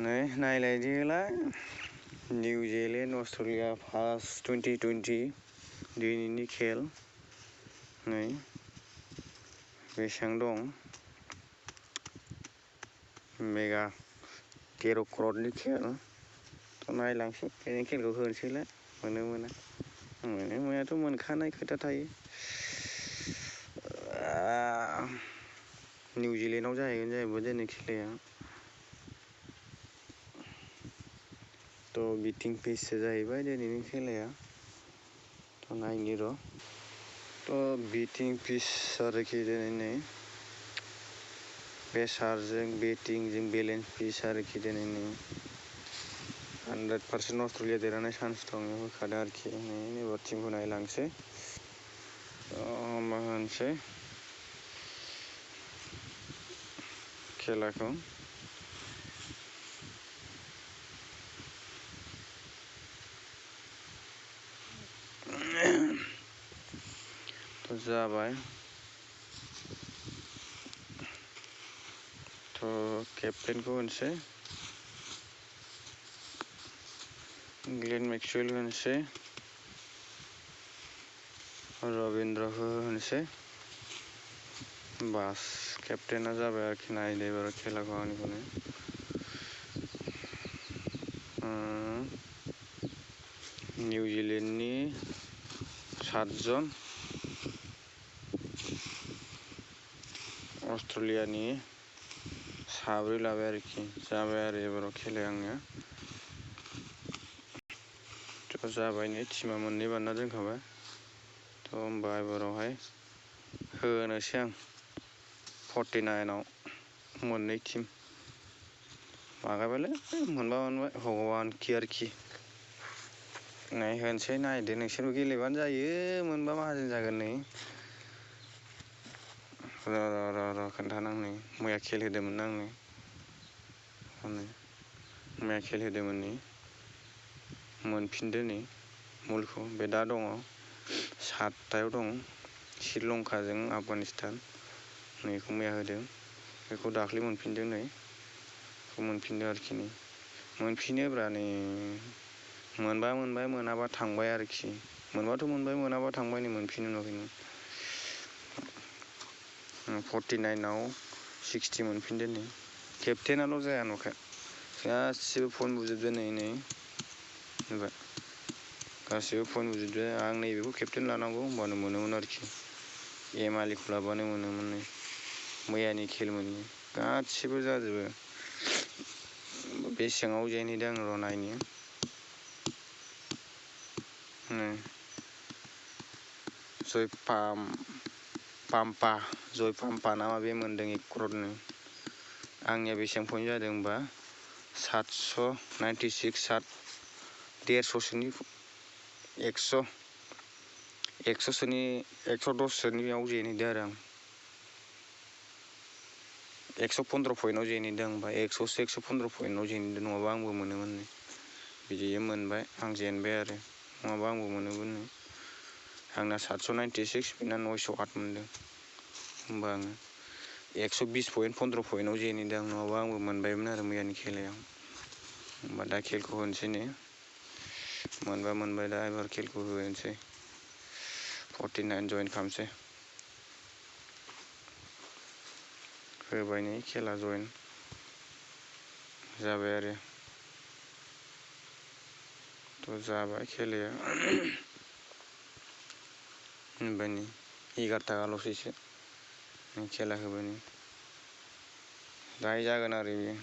नै नायलायदोलाय New Zealand Australia first 2020 दिनैनि खेल नै बेसेबां दं मेगा 13 क्ररनि खेल थ' नायलांसै बेनि खेलखौ होनोसैलाय मोनो मोनाथ' मोनखानाय खोथा थायो निउजिलेण्डआव जाहैबाय दिनै खेलाया थ' बिटिं पिचसो जाहैबाय दिनैनि खेलाया थ' नायनि र' थ' बिटिं पिच आरोखि दिनै पेसारजों बेटिंजों बेलेन्स पिच आरोखि दिनै 100% अस्ट्रेलिया देरहानाय चान्स दं होखादों आरोखि एबार टिमखौ नायलांसै मा होनसै खेलाखौ थ' जाबाय थ' केप्टेनखौ होनसै ग्लेन मैक्सवेल होनसै रविन्द्रखौ होनसै बास केप्टेना जाबाय आरोखि नायदो एबार खेलाखौ आंनिखौनो निउजिलेण्डनि 7 जन अस्ट्रेलियानि 4 लाबाय आरोखि जाबाय आरो एबाराव खेलाया आंनिया थ' जाबाय नै टिमा मोननै बानना दोनखाबाय थ' होमबा एबारावहाय होनोसै आं 49आव मोननै टिम मागाबायलै मोनबा मोनबाय भगवान कि आरोखि होनसै नायदो नोंसोरबो गेलेबानो जायो मोनबा माहाजोन जागोन नै र' खोन्थानां नै मैया खेल होदोंमोन आङो मैया खेल होदोंमोन नै मोनफिनदो नै मुलखौ बे दा दङ 7थायाव दं श्रीलंकाजों आफगानिस्तान नैखौ मैया होदों बेखौ दाख्लै मोनफिनदों नै बेखौ मोनफिनदों आरोखि नै मोनफिनोब्रा नै मोनबा मोनबाय मोनाबा थांबाय आरोखि मोनबाथ' मोनबाय मोनाबा थांबाय नै मोनफिनो नुवाखै नों 49आव 60 मोनफिनदो नै केप्टेनाल' जाया नुवाखै गासिबो पइन्ट बुजोबदो नै नुबाय गासिबो पइन्ट बुजोबदो आं नैबेखौ केप्टेन लानांगौ होमबानो मोनोमोन आरोखि एम आलिखौ लाबानो मोनोमोन नै मैयानि खेलमोननि गासिबो जाजोबो बेसेबाङाव जेनहैदों आं र' नायनि जय पाम्पा नामा बे मोनदों 1 क्ररनि आंनिया बेसेबां पइन्ट जादों होमबा 796 150सोनि 100सोनि 110सोनियाव जेनहैदों आरो आं 115 पइन्टआव जेनहैदों होमबा 100 115 पइन्टआव जेनहैदों नङाबा आंबो मोनोमोन नै बिदि मोनबाय आं जेनबाय आरो नङाबा आंबो मोनोमोन नै आंना 796 बेना 908 मोनदों होमबा आङो 120 पइन्ट 15 पइन्टआव जेनहैदों आं नङाबा आंबो मोनबायमोन आरो मैयानि खेलायाव होमबा दा खेलखौ होनोसै नै मोनबा मोनबाय दा एबार खेलखौ होनोसै 49 जइन खालामसै होबाय नै खेला जइन जाबाय आरो थ' जाबाय खेलाया होनबाय नै 11 थाखाल'सैसो खेला होबाय नै दाहाय जागोन आरो बेयो